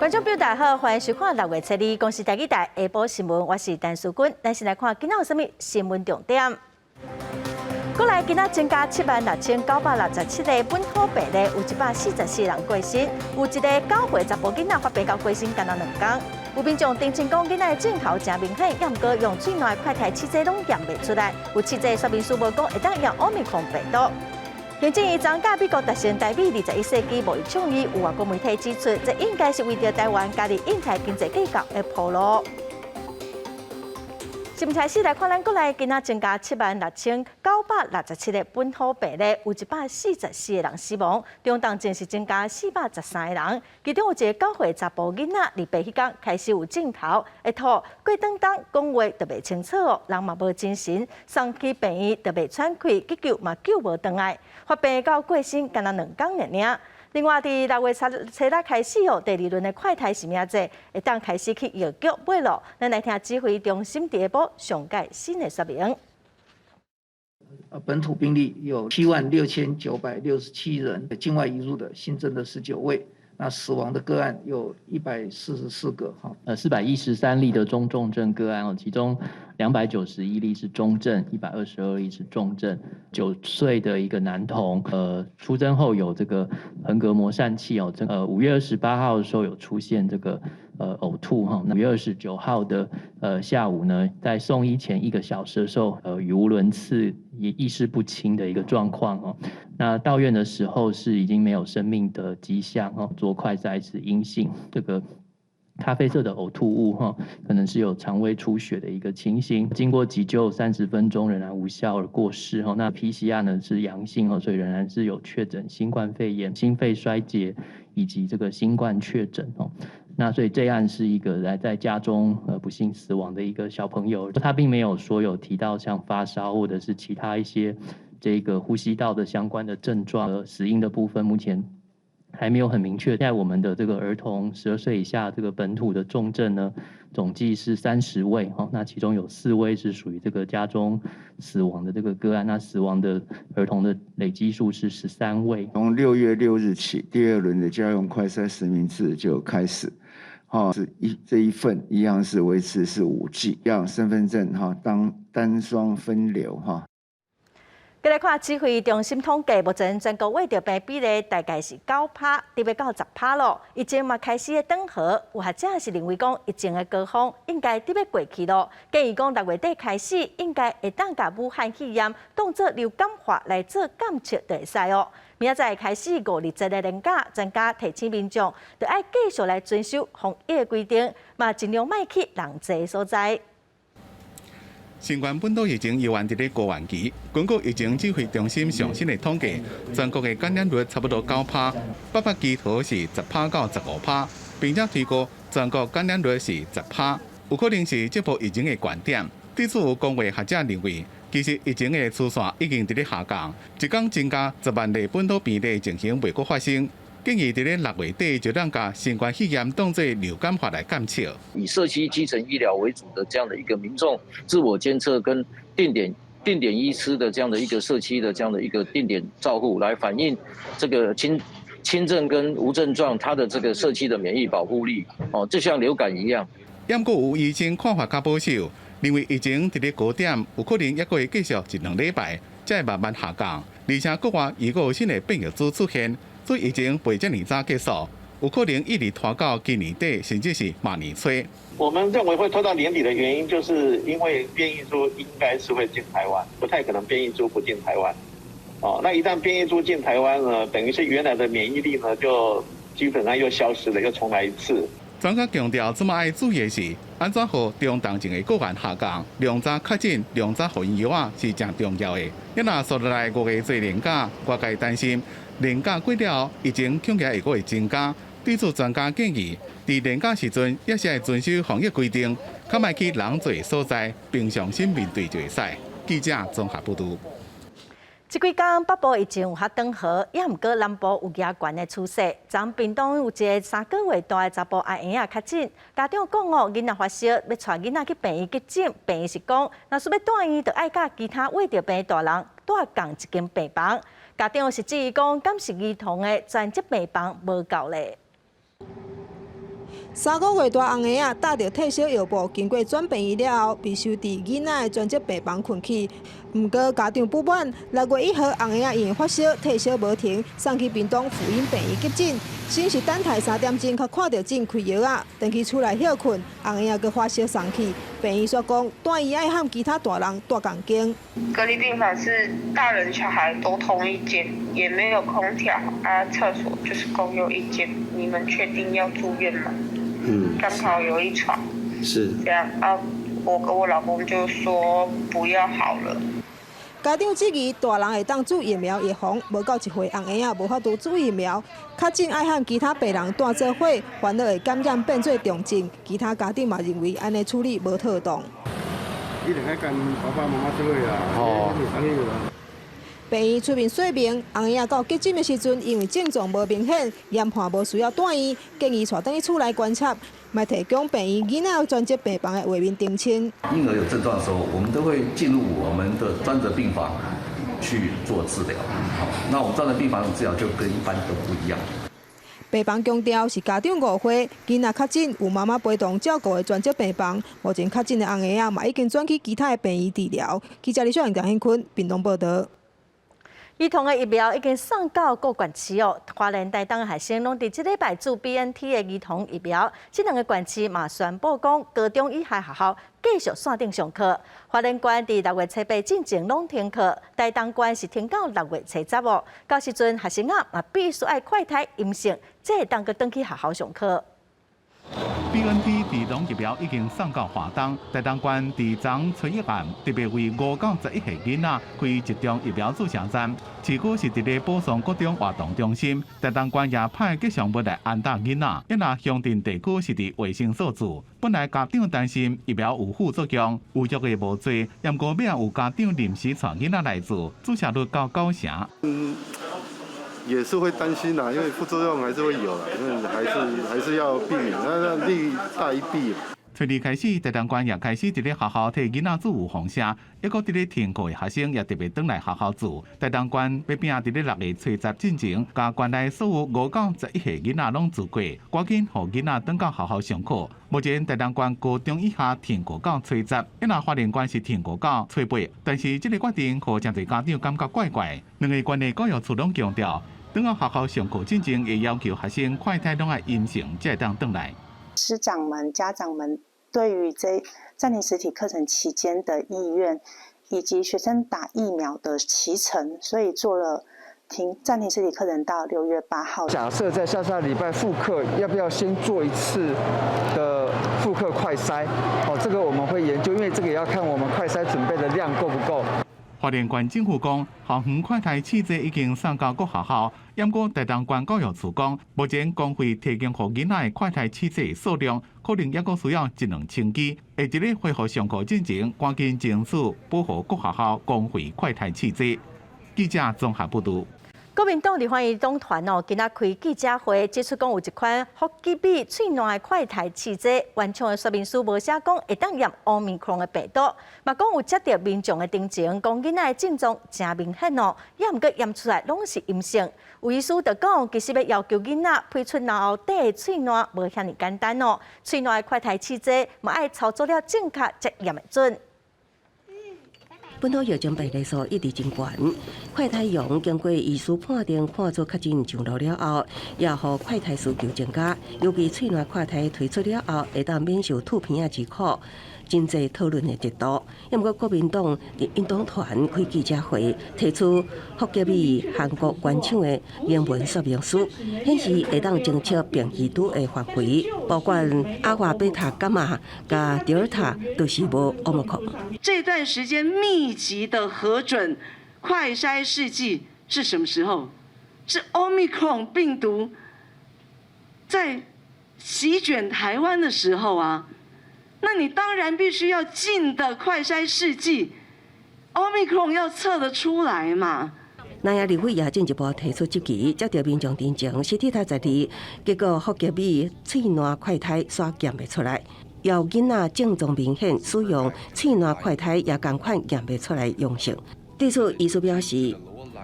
觀眾朋友大家好，歡迎收看六月初二公視台語台下晡新聞，我是陳淑君。咱先來看今仔有啥物新聞重點。國內今仔增加76,967個本土病例，有144人過身，有一个9歲查埔囡仔發病到過身，干焦2工。有民眾澄清講，囡仔的症頭誠明顯，猶毋過用喙內快篩試劑攏驗袂出來。有試劑說明書無講會當驗奧密克戎病毒。行政院昨佮美國達成台美21世紀貿易倡議，有外國媒體指出，這應該是為著台灣加入印太經濟架構的鋪路。新聞開始來看，咱國內今仔增加76,967個本土病例，有144個人死亡，中重症是增加413個人，其中有一个9歲查埔囡仔，禮拜彼工開始有症頭，會吐、過轉當，講話就袂清楚哦，人嘛無精神，送去病院就袂喘氣，急救嘛救無轉來，發病到過身，干焦2工爾爾。另外，佇六月初初六開始哦，第二輪的快篩實名制會當開始去藥局買囉。咱來聽指揮中心下晡上蓋新的說明。本土病例有76,967人，境外移入的新增的19位，那死亡的個案有144個。哈，413例的中重症個案哦，其中291例是中症，122例是重症。9歲的一個男童，出生後有這個橫膈膜疝氣哦，5月28號的時候有出現這個嘔吐哈，那5月29號的下午呢，在送醫前一個小時的時候，語無倫次，也意識不清的一個狀況哦。那到院的時候是已經沒有生命的跡象哦，做快篩是陰性，這個咖啡色的嘔吐物哈，可能是有腸胃出血的一個情形。經過急救30分鐘仍然無效而過世哈。那 PCR 呢是陽性哦，所以仍然是有確診新冠肺炎、心肺衰竭以及這個新冠確診哦。那所以這案是一個來在家中不幸死亡的一個小朋友，他並沒有說有提到像發燒或者是其他一些這個呼吸道的相關的症狀。死因的部分目前還沒有很明確。在我們的這個兒童12歲以下這個本土的重症呢，總計是30位哈，那其中有4位是屬於這個家中死亡的這個個案，那死亡的兒童的累計數是13位。從6月6日起，第二輪的家用快篩實名制就開始，哈，是一這一份一樣是維持是5劑，要身份證哈當單雙分流哈。閣來看指揮中心統計，目前全國穢著病比例大概是9趴，佇欲到10趴囉。疫情嘛開始咧轉好，有學者是認為講疫情的高峰應該佇欲過去囉。建議講六月底開始，應該會當共武漢肺炎當做流感化來做監測就會使哦。明仔載開始五日節的連假，專家提醒民眾，著愛繼續來遵守防疫的規定，嘛盡量莫去人濟所在。新冠本土疫情猶原佇咧高原期，根據疫情指揮中心上新的統計，全國的感染率差不多9趴，北北基桃是10趴到15趴，並且推估全國感染率是十趴，有可能是這波疫情的高點。對此有公衛學者認為，其實疫情的曲線已經佇咧下降，一工增加10萬例本土病例情形袂閣發生。建議佇咧六月底就當共新冠肺炎當做流感化來監測。以社區基層醫療為主的這樣的一個民眾自我監測跟定點醫師的這樣的一個社區的這樣的一個定點照護，來反映這個輕症跟無症狀，它的這個社區的免疫保護力，哦，就像流感一樣。毋過有醫生看法較保守，認為疫情佇咧高點，有可能猶閣會繼續一兩禮拜，才會慢慢下降。而且國外如果有新的變異株出現，所以疫情袂遮爾早結束，有可能一直拖到今年底，甚至是明年初。我們認為會拖到年底的原因，就是因為變異株應該是會進台灣，不太可能變異株不進台灣。哦，那一旦變異株進台灣呢，等於是原來的免疫力呢，就基本上又消失了，又重來一次。專家強調，這馬愛注意的是，按怎予中重症的個案下降，量早確診、量早予𪜶藥仔是誠重要的。你若紲落來五月做連假，外界擔心連假過了，疫情恐驚會閣會增加。對此，專家建議，佇連假時陣，也是愛遵守防疫規定，較莫去人濟所在，平常心面對就會使。記者綜合報導。這幾工北部疫情有較轉好，猶毋過南部有加懸的趨勢。昨屏東有一个3個月大的查埔阿嬰仔確診，家長講哦，囡仔發燒，欲帶囡仔去病院急診，病院是講，若是欲蹛院，就愛佮其他穢著病的大人蹛仝一間病房。家長是質疑講，敢是兒童的專責病房無夠咧。3個月大紅嬰仔打著退燒藥物，經過轉病院了後，被收佇囡仔的專責病房睏去。毋過家長不滿，6月1號紅嬰仔因為發燒退燒無停，送去屏東輔英病院急診，先是等待3點鐘，才看著診開藥仔，轉去厝內歇睏，紅嬰仔閣發燒送去病院，煞講住院愛和其他大人蹛仝間。隔離病房是大人小孩都同一間，也沒有空調啊，廁所就是共用一間。你們確定要住院嗎？剛好有一床，這樣啊，我跟我老公就說不要好了。家長質疑大人會當注疫苗預防，無夠1歲紅嬰仔無法度注疫苗，確診愛和其他病人蹛做伙，煩惱會感染變做重症。其他家長嘛認為按呢處理無妥當。一定愛跟爸爸媽媽做伙啦，哦。病院出面說明，紅嬰仔到急診的時陣，因為症狀無明顯，研判無需要住院，建議帶轉去厝內觀察，嘛提供病院囡仔專責病房的畫面澄清。嬰兒有症狀的時候，我們都會進入我們的專責病房去做治療。好，那我們專責病房的治療就跟一般都不一樣。病房強調是家長誤會，囡仔確診有媽媽陪同照顧的專責病房，目前確診的紅嬰仔嘛已經轉去其他的病院治療。記者李小瑩、張顯坤，屏東報導。兒童的疫苗已經送到各縣市哦，花蓮、台東的學生攏佇這禮拜注 BNT 的兒童疫苗。這兩個縣市嘛宣布講，高中以下學校繼續線頂上課。花蓮縣佇6月初8進前攏停課，台東縣是停到6月初10哦。到時陣學生仔嘛必須愛快篩陰性，才會當閣轉去學校上課。 BNT 兒童疫苗已經送到華東、台東縣佇昨初一暗，特別為5到11歲囡仔開一張疫苗注射站。市區是佇咧寶松國中活動中心，台東縣也派吉祥物來安搭囡仔。一若鄉鎮地區是佇衛生所注，本來家長擔心疫苗有副作用，有約的無濟，毋過尾仔有家長臨時帶囡仔來注，注射率到9成。也是會擔心啦，因為副作用還是會有啦，因為還是要避免，那利大於弊。初二開始，台東縣也開始佇咧學校替囡仔注預防射，抑閣佇咧停課的學生也特別轉來學校注。台東縣欲拼佇咧6月初10進前，共縣內所有5到11歲囡仔攏注過，趕緊予囡仔轉到學校上課。目前台東縣高中以下停課到初十，一若花蓮縣是停課到初八。但是這個決定，予誠濟家長感覺怪怪。兩个縣的教育處攏強調，轉到學校上課進前，會要求學生快篩攏愛陰性，才會當轉來。師長們、家長們對於這暫停實體課程期間的意願，以及學生打疫苗的期程，所以做了暫停實體課程到6月8號。假設在下下禮拜復課，要不要先做一次的復課快篩？哦，這個我們會研究，因為這個也要看我們快篩準備的量夠不夠。花蓮縣政府講，校園快篩試劑已經送到各學校。毋過台東縣教育處講，目前公費提供予囡仔的快篩試劑數量，可能猶閣需要一兩千支。會佇咧恢復上課進前，趕緊爭取補予各學校公費快篩試劑。記者綜合報導。國民黨立法院黨團哦，今仔開記者會，指出講有一款福吉美喙瀾的快篩試劑，原廠的說明書無寫講會當驗奧密克戎的病毒，嘛講有接到民眾的陳情，講囡仔的症狀誠明顯哦，抑毋過驗出來攏是陰性。有醫師就講，其實欲要求囡仔噴出腦後底的喙瀾無遐爾簡單哦，喙瀾的快篩試劑嘛愛操作了正確才驗會準。本土疫情病例數一直真懸，快篩陽經過醫師判定看做確診上路了後，也予快篩需求增加。尤其喙瀾快篩推出了後，會當免受吐鼻仔之苦，真濟討論的熱度。毋過國民黨佇黨團開記者會，提出福吉美韓國原廠的英文說明書，顯示會當偵測變異株的範圍，包括阿爾法、貝塔、伽馬、佮德爾塔，都是無奧密克戎。這段時間密集的核准快篩試劑是什麼時候？是 Omicron 病毒在席捲台灣的時候啊！那你當然必須要進的快篩試劑，Omicron 要測得出來嘛。南亞立委也進一步提出質疑，接著民眾陳情，實體十二，結果福吉美喙瀾快篩煞驗袂出來，有囡仔症狀明顯，使用喙瀾快篩也仝款驗袂出來陽性。對此，醫師表示，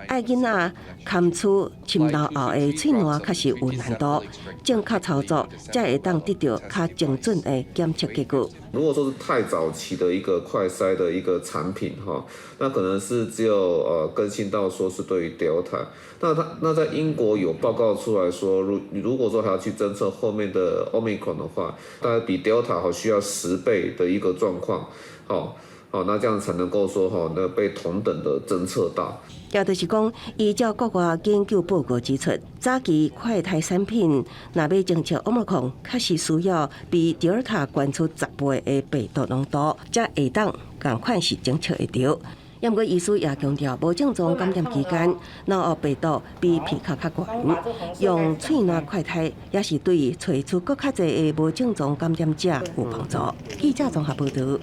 愛囡仔含出滲漏後的喙瀾確實有難度，正確操作才會當得著較精準的檢測結果。如果說是太早期的一個快篩的一個產品哈，那可能是只有更新到說是對於 Delta，那它那在英國有報告出來說，如果說還要去偵測後面的 Omicron 的話，大概比 Delta 好需要10倍的一個狀況，好，好，那這樣才能夠說哈，那被同等的偵測到。也就是講，依照國外研究報告指出，早期快篩產品若欲偵測 Omicron，確實需要比德爾塔懸出10倍的病毒濃度，才會當仝款是偵測會著。毋過醫師也強調，無症狀感染期間，腦後病毒比鼻孔較懸，用喙瀾快篩也是對揣出閣較濟的無症狀感染者有幫助。記者綜合報導。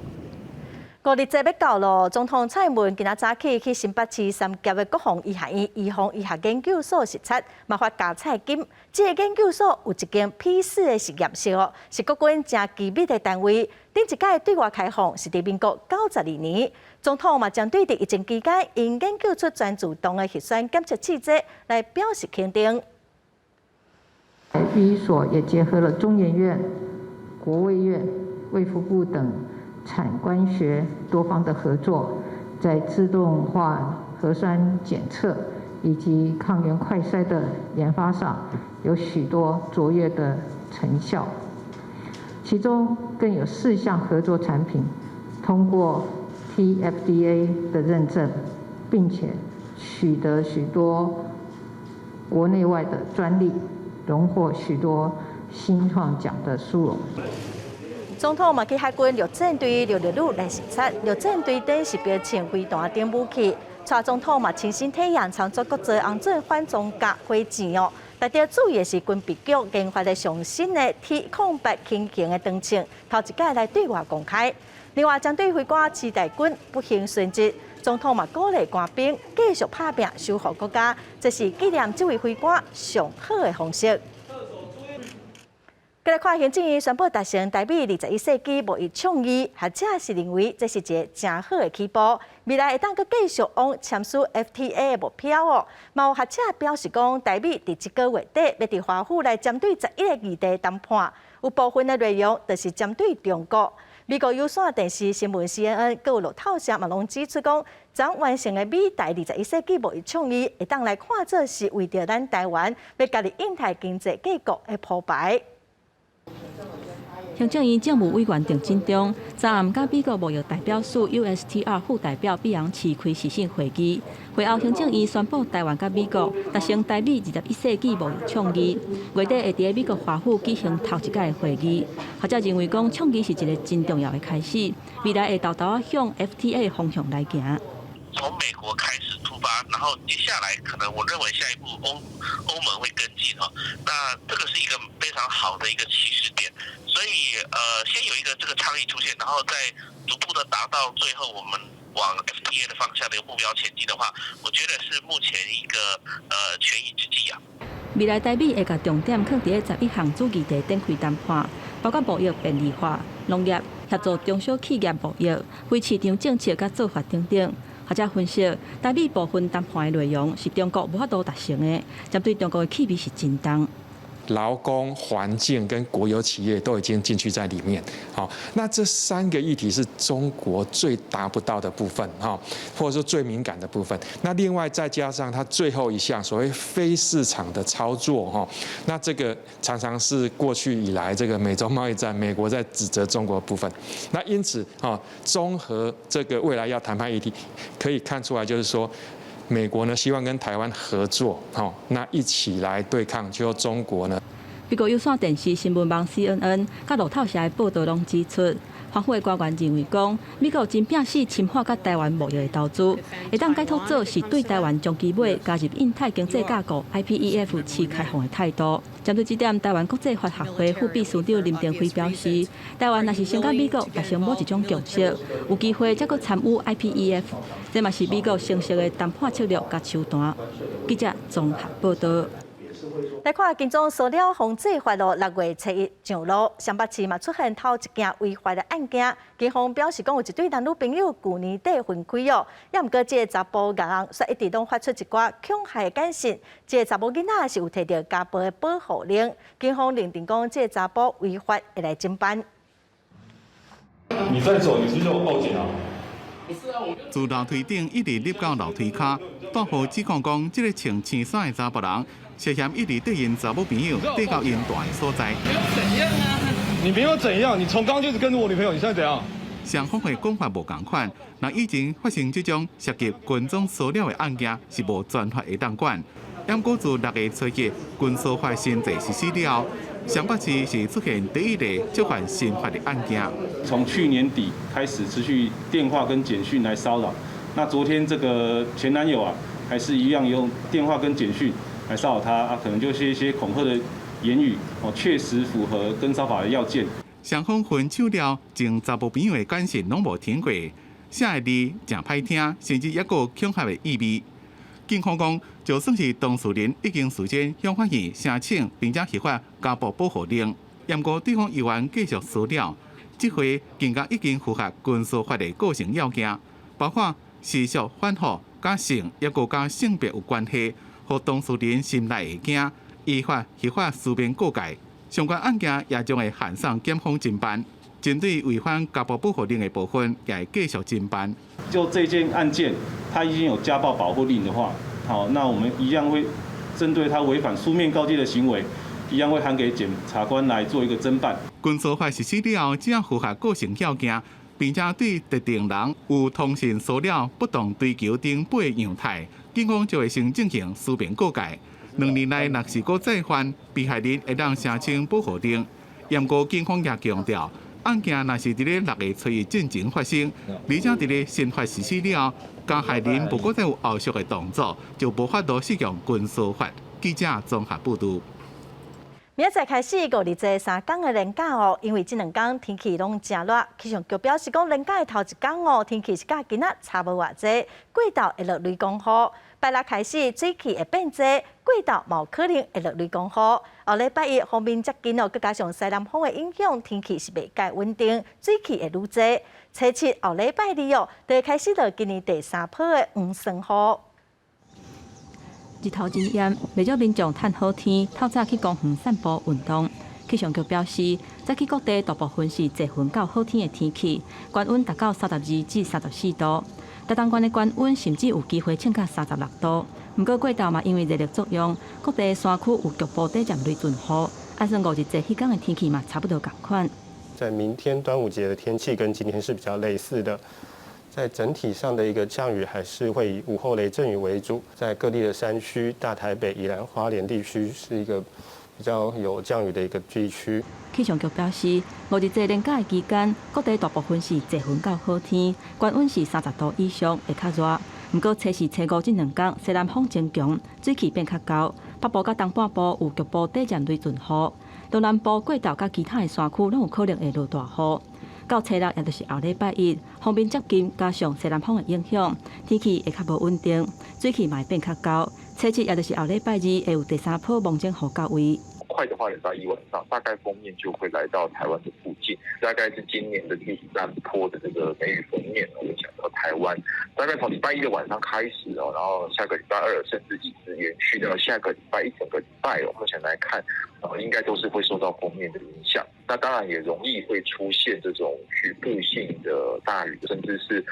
五日節欲到囉，總統蔡英文今仔早起去新北市三峽的國防醫學院預防醫學研究所視察，嘛發加菜金。這个研究所有一間 P4的實驗室哦，是國軍誠機密的單位。頂一擺對外開放是佇民國92年。總統嘛針對佇疫情期間，𪜶研究出全自動的核酸檢測試劑來表示肯定。預醫所也結合了中研院、國衛院、衛福部等產官學多方的合作，在自動化核酸檢測以及抗原快篩的研發上，有許多卓越的成效。其中更有四項合作產品通過 TFDA 的認證，並且取得許多國內外的專利，榮獲許多新創獎的殊榮。總統嘛去海軍陸戰隊陸陸旅來視察，陸戰隊頂是標槍飛彈等武器。蔡總統嘛親身體驗操作國造紅準反裝甲火箭哦。值得注意的是，軍備局研發的上新的 T08輕型的長槍，頭一擺來對外公開。另外，針對飛官徐代軍不幸殉職，總統嘛鼓勵官兵繼續拍拚守護國家，這是紀念這位飛官上好的方式。過來看行政院宣布達成台美21世紀貿易倡議，學者是認為這是一个誠好的起步，未來會當閣繼續往簽署 FTA 的目標哦。嘛有學者表示講，台美佇這个月底欲佇華府來針對11個議題談判，有部分的內容就是針對中國。美國有線電視新聞 CNN 閣有路透社嘛攏指出講，昨完成的美台21世紀貿易倡議，會當來看做是為著咱台灣欲加入印太經濟格局的鋪排。行政院政務委員鄭進中昨暗佮美國貿易代表處 USTR 副代表畢昂慈開視訊會議，會後行政院宣布台灣佮美國達成台美21世紀貿易倡議，月底會佇美國華府舉行頭一擺的會議。學者認為講，倡議是一个真重要的開始，未來會沓沓仔向 FTA 方向來行。從美國開始出發，然後接下來可能我認為下一步歐盟會跟進哈，那這個是一個非常好的一個起始點，所以先有一個這個倡議出現，然後再逐步的達到最後我們往 FTA 的方向的一個目標前進的話，我覺得是目前一個權宜之計啊。未來台美會共重點放佇11項主議題展開談判，包括貿易便利化、農業協助中小企業貿易、非市場政策佮做法等等。學者分析，台美部分談判的內容是中國無法度達成的，針對中國的氣味是真重。勞工、環境跟國有企業都已經進去在裡面。好，那這三個議題是中國最達不到的部分，哈，或者說最敏感的部分。那另外再加上它最後一項所謂非市場的操作，哈，那這個常常是過去以來這個美中貿易戰，美國在指責中國的部分。那因此，哈，綜合這個未來要談判議題，可以看出來就是說，美國呢希望跟台灣合作，吼，那一起來對抗就中國呢。美國有線電視新聞網 CNN 佮路透社的報導攏指出，華府的官員認為講，美國真拚死深化佮台灣貿易的投資，會當解讀做是對台灣長期尾加入印太經濟架構 IPEF 持開放的態度。針對這點，台灣國際法學會副秘書長林登輝表示，台灣若是先佮美國達成某一種共識，有機會才閣參與 IPEF，這嘛是美國成熟的談判策略佮手段。記者綜合報導。來看跟蹤騷擾防制法咯，6月初一上路，雙北市嘛出現頭一件違法的案件。警方表示講，有一對男女朋友舊年底分開哦，也毋過這个查埔人卻一直攏發出一寡恐嚇的簡訊。這个查某囡仔是有提著家暴的保護令，警方認定講這个查埔違法，會來偵辦。你在走，你是不是報警啊？自樓梯頂一直入到樓梯跤，大戶指控講，這个穿青衫的查埔人涉嫌一直綴𪜶查某朋友，綴到𪜶蹛的所在。沒有怎樣啊？你沒有怎樣，你從剛就是跟著我女朋友，你現在怎樣？雙方的講法無仝款，那以前發生這種涉及跟蹤騷擾的案件是無專法會當管。毋過自6月初一跟騷法新制實施了後，雙北市是出現第一個觸犯新法的案件。從去年底開始持續電話跟簡訊來騷擾，那昨天這個前男友啊，還是一樣用電話跟簡訊來騷擾她啊，可能就是一些恐嚇的言語，哦，確實符合跟騷法的要件。雙方分手了，前查某朋友的簡訊攏無停過，寫的字誠歹聽，甚至猶閣有恐嚇的意味。警方講，就算是當事人已經事先向法院申請，並且核發家暴保護令，毋過對方猶原繼續騷擾，這回更加已經符合跟騷法的構成要件，包括持續反覆、佮性猶閣佮性別有關係，予當事人心內會驚，依法核發書面告誡。相關案件也將會函送檢方偵辦，針對違反家暴保護令的部分，也會繼續偵辦。就這件案件，他已經有家暴保護令的話，好，那我們一樣會針對他違反書面告誡的行為，一樣會函給檢察官來做一個偵辦。跟騷法實施了後，只要符合構成要件，並且對特定人有通訊騷擾、不當追求等八个樣態，警方就會先進行書面告誡。2年內若是閣再犯，被害人會當申請保護令。毋過警方也強調，案件若是佇咧6月初一進前發生，而且佇咧新法實施了後，加害人無閣再有後續的動作，就無法度適用跟騷法。記者綜合報導。明仔載開始五日節3工的連假哦，因為這2工天氣攏誠熱，氣象局表示講連假的頭一工哦，天氣是佮今仔差無偌濟，過晝會落雷公雨。拜六開始水汽會變濟，過晝嘛有可能會落雷公雨。後禮拜一鋒面接近哦，閣加上西南風的影響，天氣是袂蓋穩定，水汽會愈濟。初七後禮拜二哦，就會開始落今年第三波的黃霜雨。日頭真炎，袂少民眾趁好天，透早去公園散步運動。氣象局表示，早起各地大部分是濟雲到好天的天氣，高溫達到32至34度。台東縣的高溫甚至有機會衝到36度。毋過過晝嘛，因為熱力作用，各地山區有局部短暫雷陣雨。按算五日節彼工的天氣嘛，差不多仝款。在明天端午節的天氣跟今天是比較類似的。在整體上的一個降雨還是會以午後雷陣雨為主，在各地的山區、大台北、宜蘭花蓮地區是一個比較有降雨的一個地區。氣象局表示，五日節連假的期間，各地大部分是濟雲到好天，高溫是30度以上，會較熱。毋過初四、初五這2工，西南風增強，水汽變較厚，北部佮東半部有局部短暫雷陣雨，東南部過晝佮其他的山區攏有可能會落大雨。到初六，也就是後禮拜一，鋒面接近，加上西南風的影響，天氣會較無穩定，水汽嘛會變較厚。初七，也就是後禮拜二，會有第三波蒙頂雨到位。快的話，禮拜一晚上大概鋒面就會來到台灣的附近，大概是今年的第三波的這個梅雨鋒面，影響到台灣。大概從禮拜一的晚上開始哦，然後下個禮拜二，甚至一直延續到下個禮拜一整個禮拜，目前來看，應該都是會受到鋒面的影響。那當然也容易會出現這種局部性的大雨，甚至是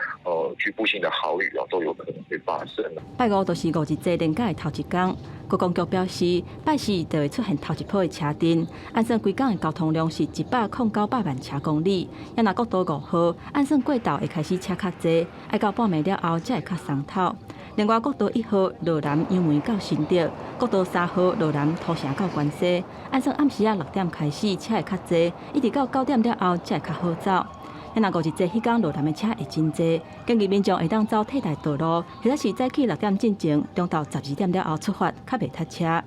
局部性的豪雨哦，都有可能會發生。拜五就是五日節連假的頭一工，觀光局表示，拜四就會出現頭一波的車陣，按算規工的交通量是109萬車公里。也若國道5號，按算過晝會開始車較濟，愛到半暝了後才會較鬆透。另外，國道1號羅南楊梅到新竹，國道3號羅南土城到關西，按算暗時仔6點開始車會較濟，一直到9點了後才會較好走。若五日節彼工羅南的車會真濟，建議民眾會當走替代道路，或者是早起6點進前，中晝12點了後出發，較袂塞車。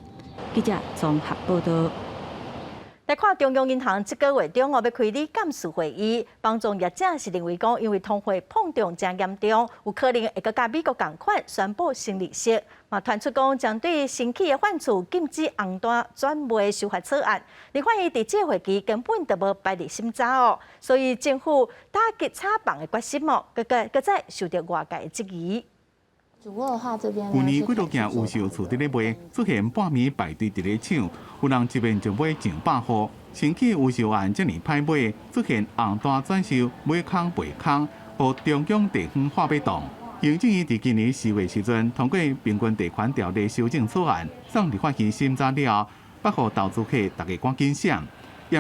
記者綜合報導。來看中央銀行這個月中哦，欲開理監事會議，房仲業者是認為講，因為通貨膨脹誠嚴重，有可能會閣佮美國仝款宣布升利息。嘛，傳出講將對新起的反厝禁止紅單轉賣修法草案，立法院佇這個會期根本就無擺佇審查哦，所以政府打擊炒房的決心哦，閣閣閣再受著外界的質疑。去年幾多件預售厝佇咧賣，出現半暝排隊佇咧搶，有人一遍就買上百戶。新起預售案這爾歹買，出現紅單轉售，買空賣空，予中央地方話欲動。行政院佇今年4月時陣通過平均地權條例修正草案，送立法院審查了後，欲予投資客逐家趕緊閃。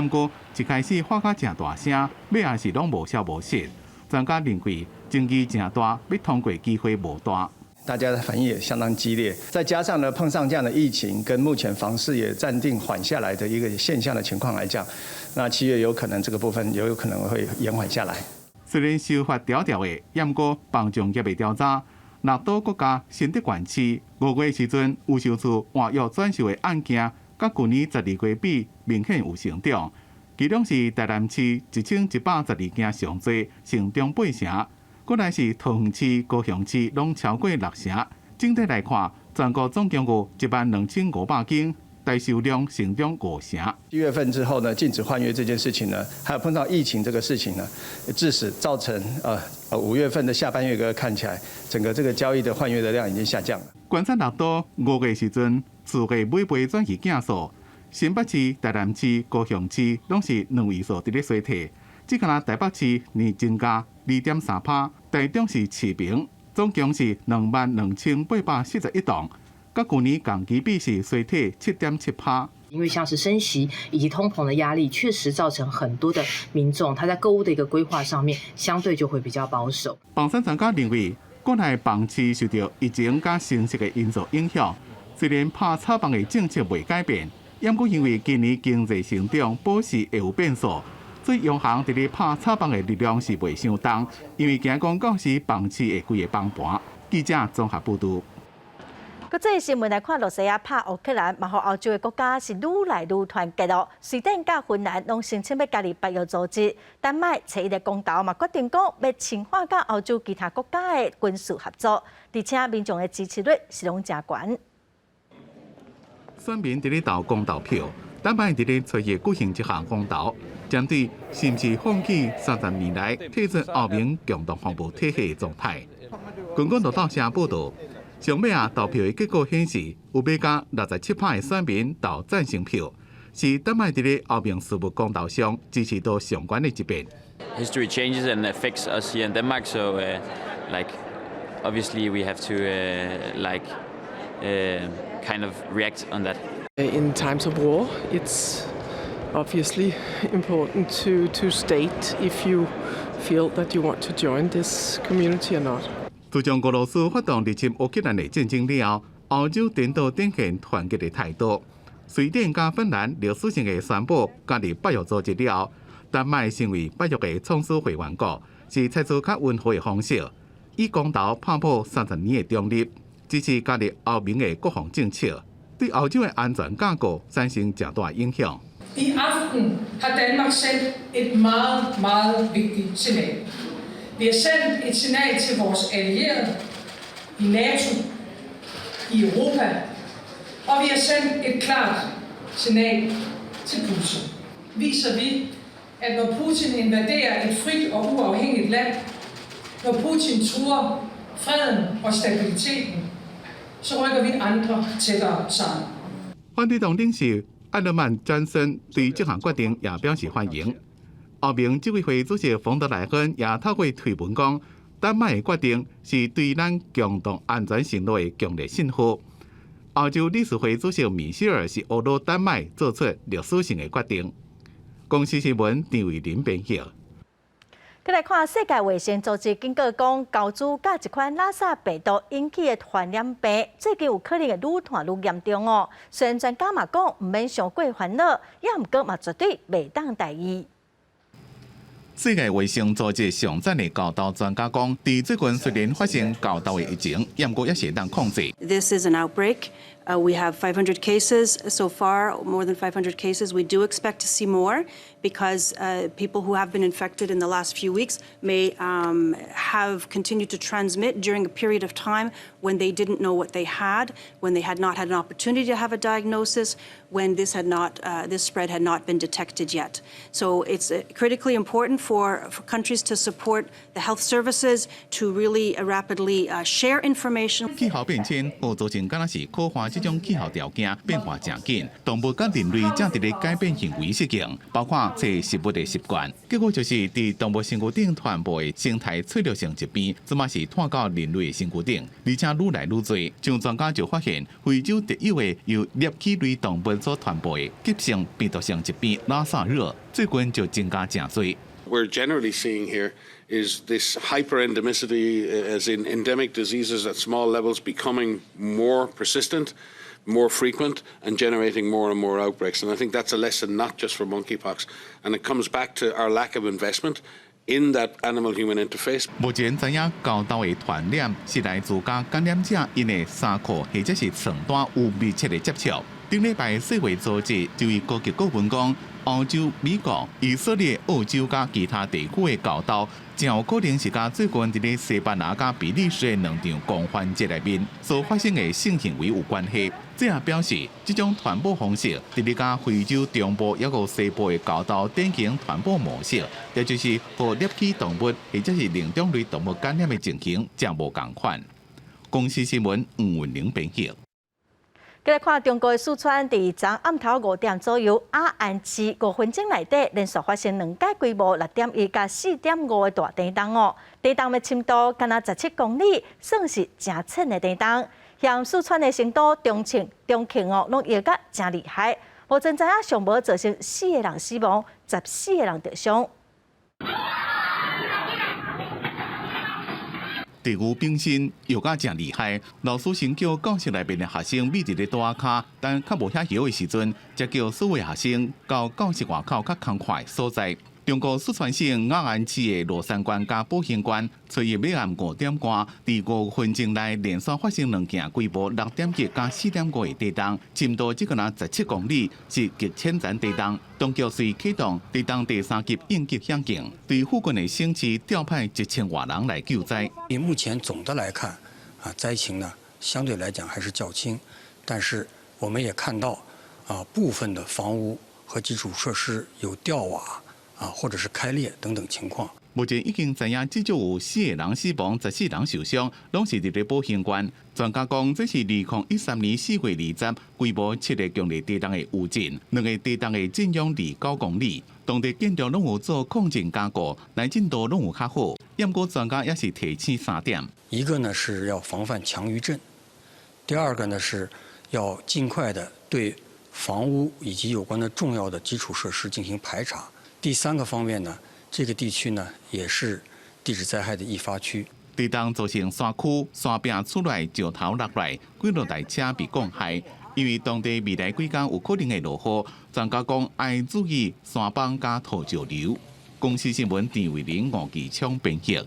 毋過一開始喊甲誠大聲，尾仔是攏無消無息。專家認為爭議誠大，欲通過機會無大。大家的反應也相當激烈，再加上呢碰上這樣的疫情，跟目前房市也暫定緩下來的一個現象的情況來講，那7月有可能這個部分也有可能會延緩下來。雖然修法調調的，毋過房仲業的調查，六都國家新德縣市5月時陣預售厝換約轉售的案件，佮舊年12月比明顯有成長，其中是台南市1112件上濟，成長8成。過來是桃園市、高雄市，攏超過6成。整體來看，全國總共有12500間，代售量成長5成。7月份之後呢，禁止換約這件事情呢，還有碰到疫情這個事情呢，致使造成5月份的下半月個看起來，整個這個交易的換約的量已經下降了。觀察六都5月時陣，厝價買賣轉去件數，新北市、台南市、高雄市攏是兩位數佇咧衰退，只干焦台北市年增加2.3%，台中市持平，總共是22,841棟，佮舊年同期比是衰退7.7%。因為像是升息以及通膨的壓力，確實造成很多的民眾他在購物的一個規劃上面，相對就會比較保守。房產專家認為，國內房市受著疫情佮升息的因素影響，雖然拍炒房的政策未改變，毋過因為今年經濟成長保持會有變數。所以央行佇咧拍炒房的力量是袂傷重，因為驚講到時房市會規个崩盤。記者綜合報導。國際新聞來看，羅西亞拍烏克蘭，嘛予歐洲的國家是愈來愈團結咯。瑞典佮芬蘭攏聲稱欲加入北約組織，丹麥初一的公投嘛決定講欲深化佮歐洲其他國家的軍事合作，而且民眾的支持率是攏誠懸。選民佇咧投公投票，丹麥佇咧初一舉行這項公投，針對是毋是放棄30年來退出歐盟共同防務體系的狀態。根據路透社報導，上尾仔投票的結果顯示，有欲加67%的選民投贊成票，是丹麥佇咧歐盟事務公投上支持度上懸的一遍。 History changes and affects us here in Denmark, so like obviously we have to like kind of react on that. In times of war, it's obviously important to state if you feel that you want to join this community or not. 自從俄羅斯發動入侵烏克蘭的戰爭了後，歐洲顛倒展現團結的態度。瑞典佮芬蘭歷史性的宣布加入北約組織了後，丹麥成為北約的創始會員國，是採取較溫和的方式，以公投拍破30年的中立，支持加入歐盟的國防政策，對歐洲的安全架構產生誠大影響。 I aften har Danmark sendt et meget, meget vigtigt signal. Vi har sendt et signal til vores allierede i NATO, i Europa, og vi har sendt et klart signal til Putin. Viser vi, at når Putin invaderer et frit og uafhængigt land, når Putin truer freden og stabiliteten, så rykker vi andre tættere sammen. 反對黨領袖艾勒曼詹森對這項決定也表示歡迎。歐盟執委會主席馮德萊恩也透過推文講，丹麥的決定是對咱共同安全承諾的強烈信號。歐洲理事會主席米歇爾是呵咾丹麥做出歷史性的決定。公視新聞張偉林編譯。閣來看世界衛生組織警告講，猴豬佮一款拉薩病毒引起的傳染病，最近有可能會愈傳愈嚴重哦。雖然專家嘛講毋免傷過煩惱，也毋過嘛絕對袂當大意。世界衛生組織上讚的猴痘專家講，佇最近雖然發生猴痘的疫情，毋過猶是會當控制。 This is an outbreak. We have 500 cases so far, more than 500 cases. We do expect to see more because people who have been infected in the last few weeks may have continued to transmit during a period of time when they didn't know what they had, when they had not had an opportunity to have a diagnosis, when this spread had not been detected yet. So it's critically important for countries to support the health services to really rapidly share information. 氣候變遷予造成敢若是可旱這種氣候條件變化誠緊，動物佮人類正佇咧改變行為適應，包括揣食物的習慣。結果就是佇動物身軀頂傳播的生態脆弱性疾病，這馬是湠到人類的身軀頂，而且愈來愈濟。像專家就發現，非洲特有的由齧齒類動物所傳播的急性病毒性疾病拉薩熱，最近就增加誠濟。 We're generally seeing here is this hyperendemicity, as in endemic diseases at small levels becoming more persistent, more frequent, and generating more and more outbreaks. And I think that's a lesson not just for monkeypox. And it comes back to our lack of investment in that animal-human interface. 目前知影猴痘的傳染是來自佮感染者𪜶的衫褲或者是床單有密切的接觸。頂禮拜世衛組織就佇高級顧問講，歐洲、美國、以色列、澳洲佮其他地區的猴痘，誠有可能是佮最近佇咧西班牙佮比利時的兩場狂歡節內面所發生的性行為有關係。這也表示，這種傳播方式，佇咧佮非洲中部抑閣西部的猴痘典型傳播模式，也就是予齧齒動物或者是靈長類動物感染的情形，誠無仝款。公視新聞吳文玲編譯。繼來看中國的四川，佇昨暗頭5點左右，雅安市5分鐘內底連續發生兩擺規模6.1佮4.5的大地動哦，地動的深度敢若17公里，算是誠淺的地動。像四川的成都、重慶、重慶哦，攏搖甲誠厲害。目前知影上無造成四個人死亡，14個人著傷。地牛冰心搖甲誠厲害，老師先叫教室內面的學生覕佇咧桌仔跤，等較無遐搖的時陣，才叫所有學生到教室外口較空曠的所在。中國四川省雅安市的蘆山縣佮寶興縣，初一欲暗5點外，佇5分鐘內連續發生兩件規模6.1佮4.5的地動，深度只敢若17公里，是極淺層地動。當局遂啟動地動第三級應急響應，對附近的省市調派1000外人來救災。以目前總的來看，災情呢相對來講還是較輕，但是我們也看到，部分的房屋和基礎設施有掉瓦。或者是開裂等等情況。目前已經知影至少有四個人死亡，14人受傷，攏是佇咧寶興縣。專家講，這是2013年4月20規模7个強烈地動的餘震，兩个地動的震央離9公里。當地建築攏有做抗震加固，耐震度攏有較好。不過專家也是提醒三點：一個呢是要防範強餘震，第二個呢是要盡快的對房屋以及有關的重要的基礎設施進行排查。第三個方面呢，這個地區呢也是地質災害的易發區。地動造成山區山壁厝內石頭落來，幾落台車被降害。因為當地未來幾工有可能會落雨，專家講愛注意山崩佮土石流。公視新聞陳慧玲、吳繼昌編譯。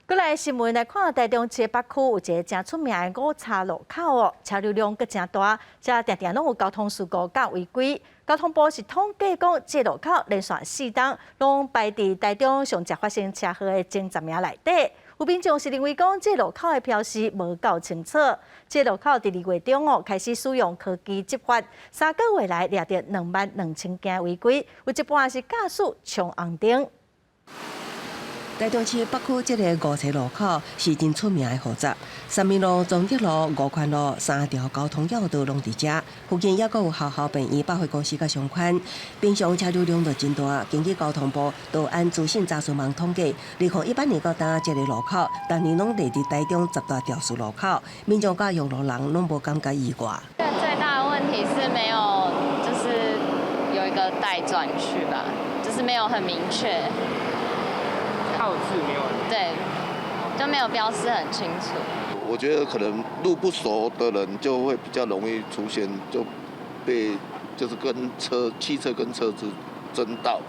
過來新聞來看，台中市北區有一个誠出名的五叉路口哦，車流量閣誠大，遮定定攏有交通事故佮違規。交通部是統計講，這路口連續4冬攏排佇台中上濟發生車禍的前10名內底。有民眾是認為講，這路口的標示無夠清楚。這路口佇2月中哦開始使用科技執法，3個月來掠著22,000件違規，有一半是駕駛衝紅燈。台中市北區這个五叉路口是真出名的號閘，三民路、崇德路、五權路三條交通要道攏佇遮，附近猶閣有學校、病院、百貨公司佮商圈，平常車流量就真大。根據交通部道安資訊查詢網統計，2018年到今，這个路口逐年攏列佇台中10大肇事路口，民眾佮用路人攏無感覺意外。最大的問題是沒有，就是有一個待轉區吧，就是沒有很明確。號誌沒有，對，就沒有標示很清楚。我覺得可能路不熟的人就會比較容易出現，就被就是跟車汽車跟車子爭道，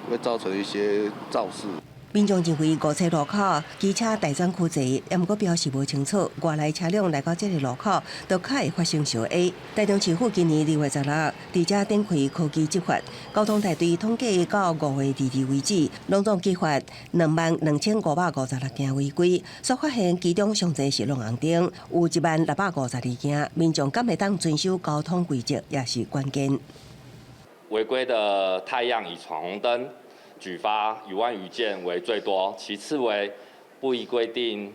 會造成一些肇事。民眾認為梧棲路口機車待轉區濟，也毋過標示無清楚，外來車輛來到這个路口，都較會發生相挨。台中市府今年2月16，佇遮展開科技執法，交通大隊統計到5月22為止，攏總舉發22,556件違規，所發現其中上濟是挵紅燈，有10,652件。民眾敢會當遵守交通規則，也是關鍵。違規的態樣以闖紅燈舉發1萬餘件為最多，其次為不依規定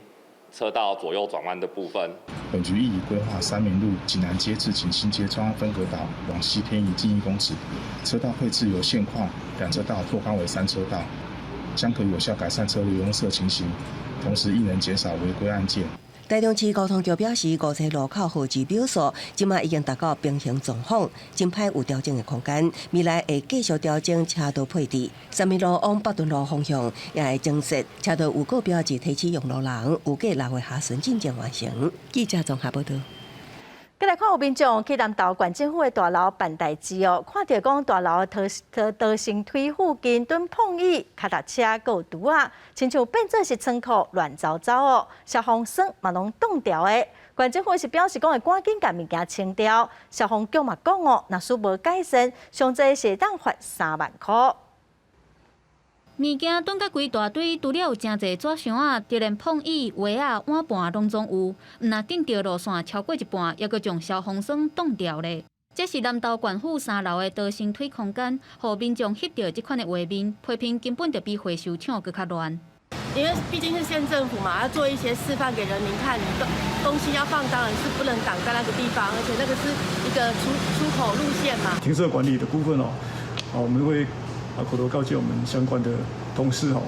車道左右轉彎的部分。本局亦已規劃三民路景南街至景興街中央分隔島往西偏移近1公尺，車道配置由現況兩車道拓寬為三車道，將可有效改善車流擁塞情形，同時亦能減少違規案件。台中市交通局表示，梧棲路口號誌標數，這馬已經達到平衡狀況，真歹有調整的空間。未來會繼續調整車道配置。三民路往北屯路方向也會增設車道預告標誌，提醒用路人，預計6月下旬進前完成。記者綜合報導。閣來看有民眾去南投縣政府的大樓辦代誌哦，看著講大樓的逃生梯附近蹲碰椅、跤踏車閣有櫥仔，親像變做是倉庫亂糟糟哦，消防栓嘛攏擋牢的。縣政府是表示講會趕緊共物件清掉，消防局嘛講哦，若是無改善，上濟是會當罰3萬箍。物件囤甲規大堆，除了有誠濟紙箱仔，就連碰椅、鞋仔、碗盤攏總有。毋若頂著路線超過一半，猶閣將消防栓擋牢咧。這是南投縣府三樓的逃生梯空間，予民眾翕著這款的畫面，批評根本就比回收廠閣較亂。因為畢竟是縣政府嘛，要做一些示範給人民看，你東西要放，當然是不能擋在那個地方，而且那個是一個出口路線嘛。停車管理的部分哦，我們會口頭告誡我們相關的同事哦，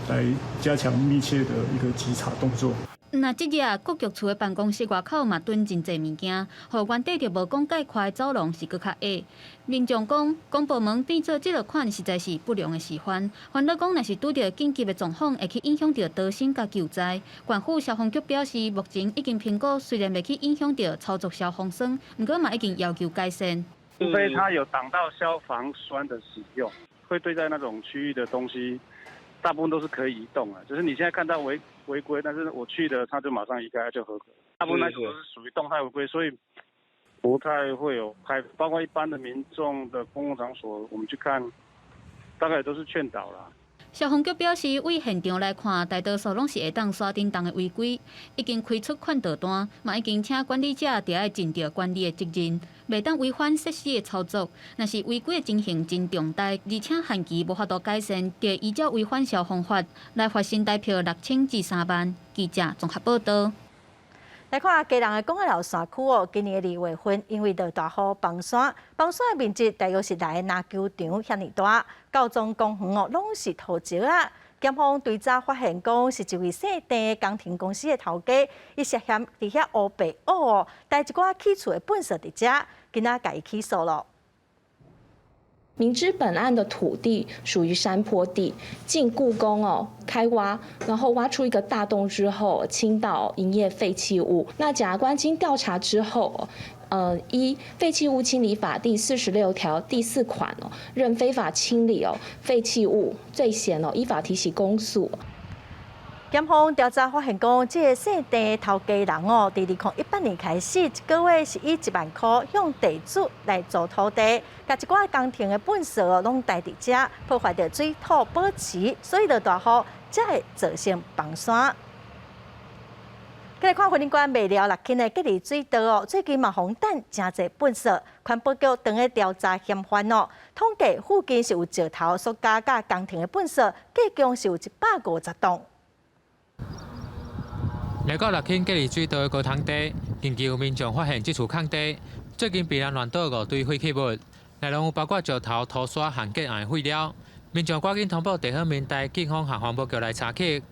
來加強密切的一個稽查動作。若這日國局處的辦公室外口嘛囤真濟物件，予原底就無講蓋寬的走廊是閣較矮。民眾講，公部門變做這个款，實在是不良的示範。煩惱講，若是拄著緊急的狀況，會去影響著逃生佮救災。縣府消防局表示，目前已經評估，雖然袂去影響著操作消防栓，毋過嘛已經要求改善。除非它有擋到消防栓的使用，會堆在那種區域的東西，大部分都是可以移動啊。就是你現在看到違規，但是我去的，它就馬上移開就合格。大部分那種都是屬於動態違規，所以不太會有開。包括一般的民眾的公共場所，我們去看，大概都是勸導啦。消防局表示，對現場來看，大多數攏是會當徙振動的違規，已經開出勸導單，嘛已經請管理者著愛盡著管理的責任，袂當違反設施的操作。若是違規的情形真重大，而且限期無法度改善，就會依照違反消防法來罰新台票6000至3萬。記者綜合報導。來看基隆的貢仔寮山區哦，今年的2月份因為落大雨崩山，崩山的面積大約是來籃球場遐爾大，到總公園哦攏是土石仔。檢方追查發現，講是一位姓鄭的工程公司的頭家，伊涉嫌佇遐烏白烏哦，帶一寡棄厝的糞埽佇遮，今仔共伊起訴囉。明知本案的土地屬於山坡地，竟雇工哦開挖，然後挖出一個大洞之後傾倒營業廢棄物。那檢察官經調查之後，依廢棄物清理法第46條第4款哦，認非法清理哦廢棄物罪嫌哦，依法提起公訴。檢方調查發現，講這个姓鄭的頭家人哦，佇2018年開始，一個月是以1萬箍向地主來租土地，共一寡工程的糞埽哦，攏帶佇遮，破壞著水土保持，所以落大雨才會造成崩山。閣來看雲林縣麥寮六輕的隔離水道哦，最近嘛予擲誠濟糞埽，環保局正咧調查嫌犯哦，統計附近是有石頭、塑膠佮工程的糞埽，計共是有150棟。來到六輕隔離水道的高塘地，近期有民眾發現這處空地，最近被人亂倒五堆廢棄物，內容有包括石頭、塗沙和建案的廢料。民眾趕緊通報地方民代警方和環保局來查緝。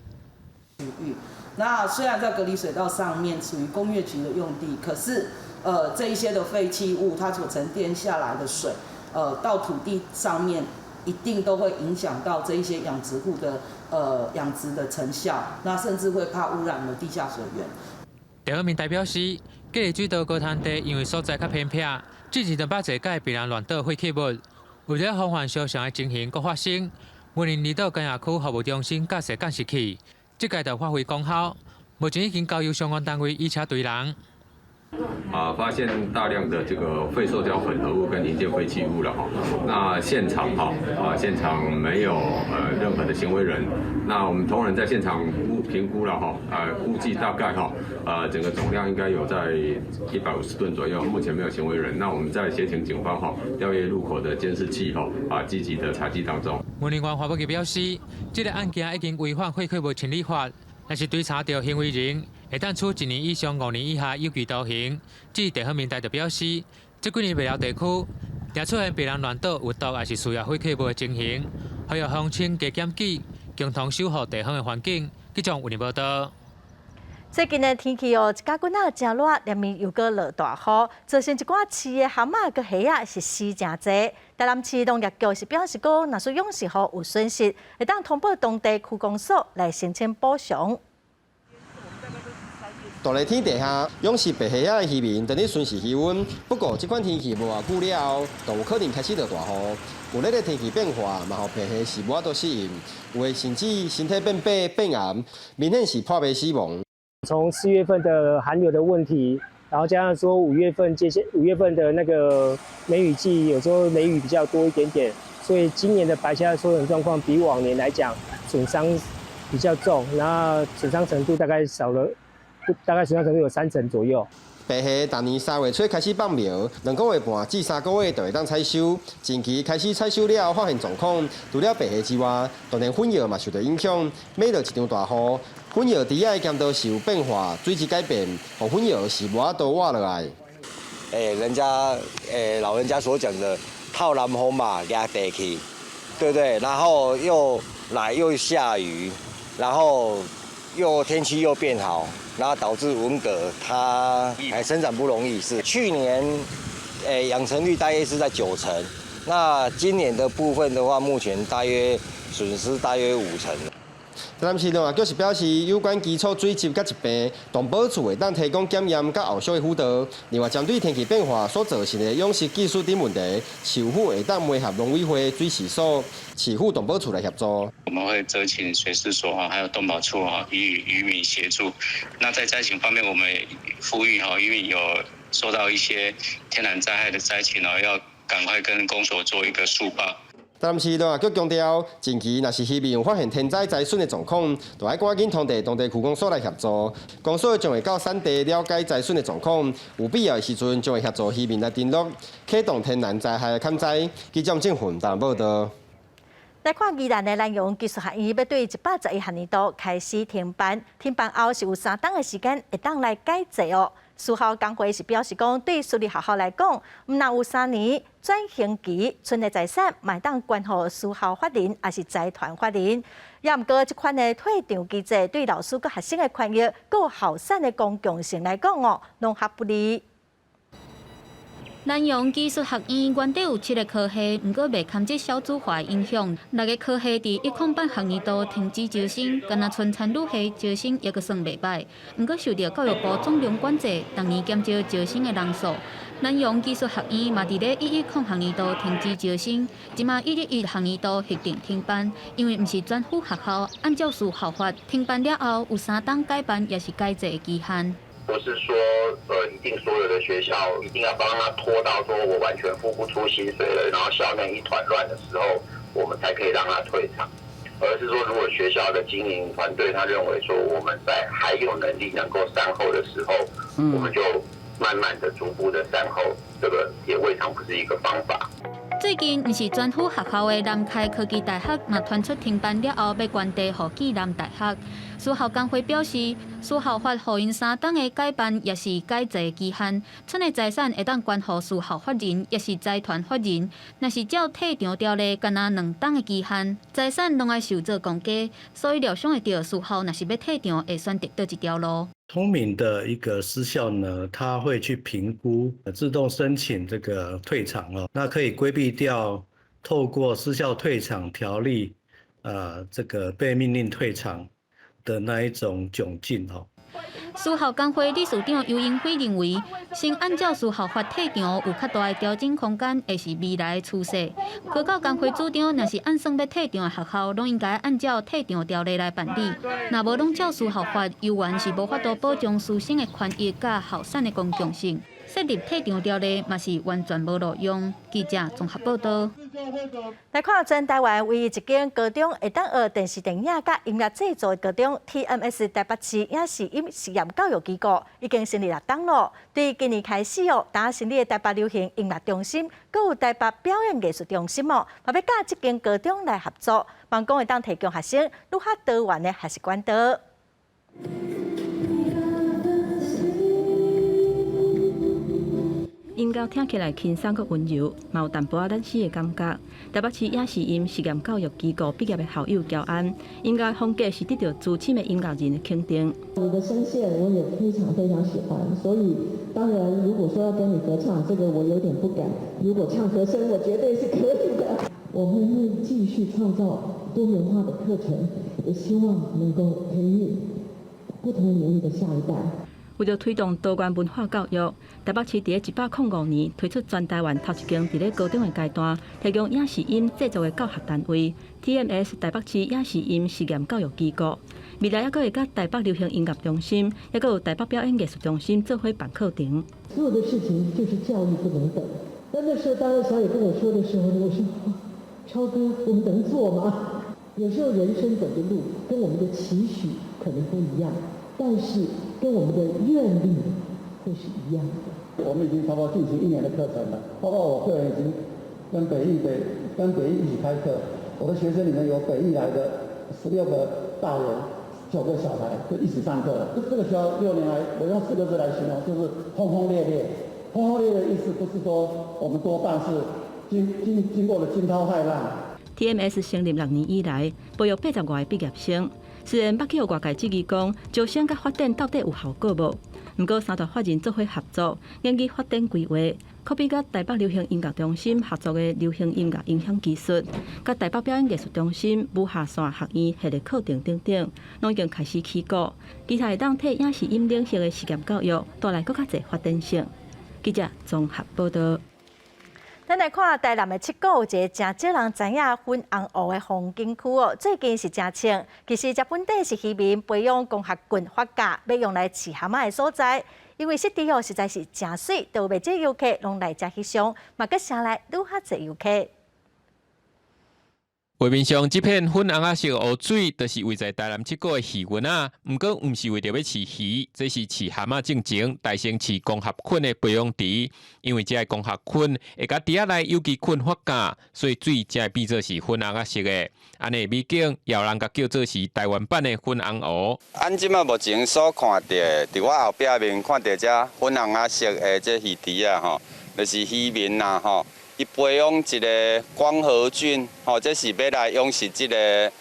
那雖然在隔離水道上面屬於工業局的用地，可是，這一些的廢棄物，它所沉澱下來的水，到土地上面，一定都會影響到這一些養殖戶的養殖的成效，那甚至會怕污染了地下水源。地方民代表示，隔離水道高灘地因為所在較偏僻，之前兩百濟擺被人亂倒廢棄物，為了防範相像的情形閣發生，雲林離島干野區服務中心架設監視器，這屆就發揮功效。目前已經交由相關單位以車追人。啊，發現大量的這個廢塑膠混合物跟營建廢棄物了哈。那現場哈啊，現場沒有任何的行為人。那我們同仁在現場估評估了哈，估計大概哈，整個總量應該有在150噸左右。目前沒有行為人。那我們在協請警方哈調閱路口的監視器哈，啊，積極的查緝當中。雲林縣環保局表示，這個案件已經違反廢棄物清理法。若是追查著行為人，會當處一年以上5年以下有期徒刑。至於地方民代就表示，這幾年麥寮地區常出現被人亂倒有毒抑是私藥廢棄物的情形，呼籲鄉親加檢舉，共同守護地方的環境。記者有報道。最近的天氣哦，一家滾仔誠熱，連面又閣落大雨，造成一寡飼的蚶仔佮蝦仔是死誠濟。台南市農業局是表示講，若是養殖戶有損失，會當通報當地區公所來申請補償。大熱天底下，養殖白蝦仔的漁民當咧巡視魚塭。不過，這款天氣無偌久了後，就有可能開始落大雨。有熱的天氣變化，嘛予白蝦是無法度適應，有的甚至身體變白變紅，明顯是破皮死亡。從4月份的寒流的問題，然後加上說五月份這些五月份的那個梅雨季，有時候雷雨比較多一點點，所以今年的白蝦收成狀況比往年來講損傷比較重，然後損傷程度大概少了，大概損傷程度有三成左右。白蝦逐年3月初開始放苗，2個月半至3個月就會當採收。前期開始採收了後，發現狀況，除了白蝦之外，就連粉藥嘛受著影響。每落一場大雨，粉藥池仔的鹹度是有變化，水質改變，予粉藥是無法度活落來。欸，人家欸，老人家所講的透南風嘛，壓地氣，對不對？然後又來又下雨，然後又天氣又變好。然後導致文蛤它還生長不容易，是去年，養成率大約是在9成，那今年的部分的話，目前大約損失大約5成。台南市農業局是表示，有關基礎水質佮疾病，動保處會當提供檢驗佮後續的輔導。另外，針對天氣變化所造成的養殖技術等問題，市府會當媒合農委會水試所、市府動保處來協助。我們會責請水試所哈，還有動保處哈，予以漁民協助。那在災情方面，我們呼籲哈，漁民有受到一些天然災害的災情哦，要趕快跟公所做一個速報。台南市農業局強調，近期若是漁民有發現天災災損的狀況，就愛趕緊通知當地區公所來協助。公所將會到產地了解災損的狀況，有必要的時陣將會協助漁民來登錄，啟動天然災害的減災。記者鄭雲台報道。來看宜蘭的南陽技術學院，欲對111學年度開始停辦，停辦後是有3冬的時間會當來改制哦。私校工會是表示講，對私立學校來講，毋但有3年轉型期，賰的財產嘛會當捐予私校法人，抑是財團法人。也毋過，這款的退場機制對老師佮學生的權益，佮校產的公共性來講哦，攏較不利。南陽技術學院原底有七个科系，毋過袂堪這少子化影響，六个科系佇108學年度停止招生，干焦賰餐旅系招生猶閣算袂䆀。毋過受著教育部總量管制，逐年減少招生的人數。南陽技術學院嘛佇咧110學年度停止招生，這馬111學年度核定停辦，因為毋是專輔學校，按照私校法停辦了後有3冬改辦抑是改制的期限。不是說，一定所有的學校一定要幫他拖到說我完全付不出薪水了，然後校內一團亂的時候，我們才可以讓他退場。而是說，如果學校的經營團隊他認為說我們在還有能力能夠善後的時候，我們就慢慢的、逐步的善後，這個也未嘗不是一個方法。最近，毋是專輔學校的南開科技大學嘛傳出停辦了後欲捐地予暨南大學。私校工會表示，私校法予𪜶3冬的改辦抑是改制期限，賰的財產會當捐予私校法人，抑是財團法人。若是照退場條例，干焦2冬的期限，財產攏愛受做公家，所以料想會著私校若是欲退場，會選擇佗一條路。聰明的一個私校呢，他會去評估自動申請這個退場哦，那可以規避掉透過私校退場條例，這個被命令退場的那一種窘境哦。私校工會理事長游英輝認為，先按照私校法退場有較大的調整空間，會是未來的趨勢。高教工會主張，若是按算欲退場的學校，攏應該按照退場條例來辦理。若無攏照私校法，猶原是無法度保障師生的權益佮校產的公共性。設立退場條例嘛是完全無路用。記者綜合報道。來看全台灣唯一一間高中會當學電視電影佮音樂製作的高中 TMS 台北市影視音實驗教育機構已經成立六冬囉。對今年開始哦，當成立的台北流行音樂中心，閣有台北表演藝術中心哦，嘛欲佮這間高中來合作，望講會當提供學生愈較多元的學習管道。音樂聽起來輕鬆閣溫柔，嘛有淡薄仔冷死的感覺。台北市影視音實驗教育機構畢業的校友喬安，音樂風格是得到資深的音樂人的肯定。你的聲線我也非常非常喜歡，所以當然如果說要跟你合唱，這個我有點不敢。如果唱和聲，我絕對是可以的。我們會繼續創造多元化的課程，也希望能夠培育不同領域的下一代。為著推動多元文化教育，台北市佇105年推出全台灣頭一間佇咧高中的階段提供影視音製作的教學單位 TMS 台北市影視音實驗教育機構。未來猶閣會佮台北流行音樂中心，猶閣有台北表演藝術中心做伙辦課程。所有的事情就是教育不能等。但那時候，當小野跟我說的時候，我說：超哥，我們能做嗎？有時候人生走的路跟我們的期許可能不一樣。但是跟我們的願力會是一樣的。我們已經差不多進行一年的課程了，包括我個人已經跟北藝北跟北藝一起開課，我的學生裡面有北藝來的16個大人，9個小孩，就一起上課了。這個學校6年來，我用4個字來形容，就是轟轟烈烈。轟轟烈烈的意思不是說我們多大，是經過了驚濤駭浪。 TMS 成立6年以來，培育80外個畢業生。雖然捌去予外界質疑講招生佮發展到底有效果無，毋過三大法人做伙合作，研究發展規劃，可比佮台北流行音樂中心合作的流行音樂音響技術，佮台北表演藝術中心武俠線學院系列課程等等，攏已經開始起鼓，期待會當替影視音領域的實驗教育帶來閣較濟發展性。記者綜合報道。咱來看台南的七股有一个誠少人知影粉紅湖的風景區哦，最近是誠衝。其實這本底是漁民培養光合菌發酵，欲用來飼蚶仔的所在。因為濕地哦實在是誠媠，就有袂少遊客攏來遮翕相，嘛閣捎來愈較濟遊客。畫面上這片粉紅仔色湖水，就是位在台南七股的魚塭仔。毋過，毋是為著欲飼魚，這是飼蚶仔進前，大先飼光合菌的培養池。因為這个光合菌會共池仔內有機菌發酵，所以水才會變做是粉紅仔色的。按呢美景，也有人共叫做是台灣版的粉紅湖。按這馬目前所看著的，佇我後壁面看著這粉紅仔色的這魚池仔吼，就是漁民啦吼。伊培養一個光合菌，吼，這是欲來養殖這個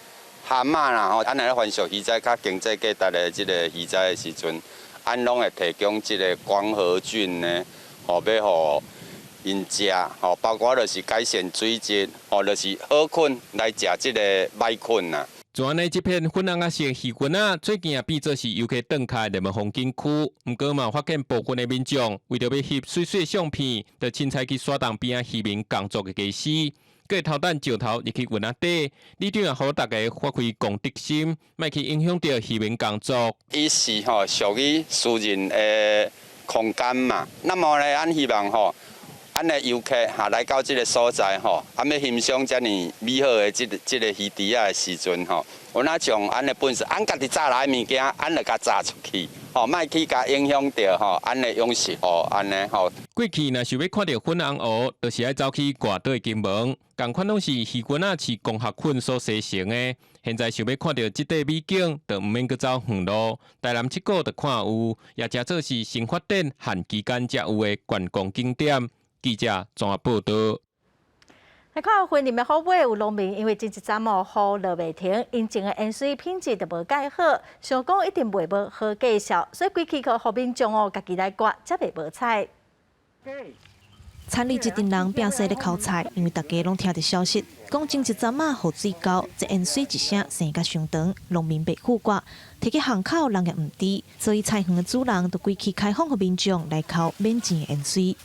蚶仔啦，吼。按呢販售魚仔較經濟價值的這個魚仔的時陣，按攏會提供這個光合菌呢，吼，欲予𪜶食，吼，包括就是改善水質，吼，就是好菌來食這個歹菌啦。就按呢，這片粉紅仔色魚塭仔，最近也變做是遊客轉卡的熱門風景區。毋過嘛，發現部分的民眾為著欲翕媠媠相片，就凊彩去沙洞邊仔漁民工作的家私，閣會偷擲石頭入去塭仔底。里長也呼籲大家發揮公德心，莫去影響著漁民工作。伊是吼屬於私人的空間嘛，那麼呢，咱希望吼，咱的遊客哈來到這个所在吼，欲欣賞遮爾美好的這个魚池仔的時陣吼，阮仔將咱的本事，咱家己炸來的物件，咱就共炸出去，吼，莫去共影響著吼，咱的養殖戶按呢吼。過去若想欲看著粉紅湖，就是愛走去外島的金門，仝款攏是魚塭仔飼光合菌所生成的。現在想欲看著這塊美景，就毋免閣走遠路，台南七股就看有，也誠做是新發展限期間才有的觀光景點。記者綜合報道。來看雲林的虎尾有農民，因為前一陣哦雨落袂停，𪜶種的芫荽品質就無蓋好，想講一定賣無好價數，所以規氣予民眾哦家己來割，才袂無彩。田裡一陣人拚勢咧剾菜，因為大家攏聽著消息，講前一陣仔雨水溝，這淹水一聲生甲傷長，農民袂赴割，提去巷口人也毋知，所以菜園的主人就規氣開放予民眾來剾免錢的淹水。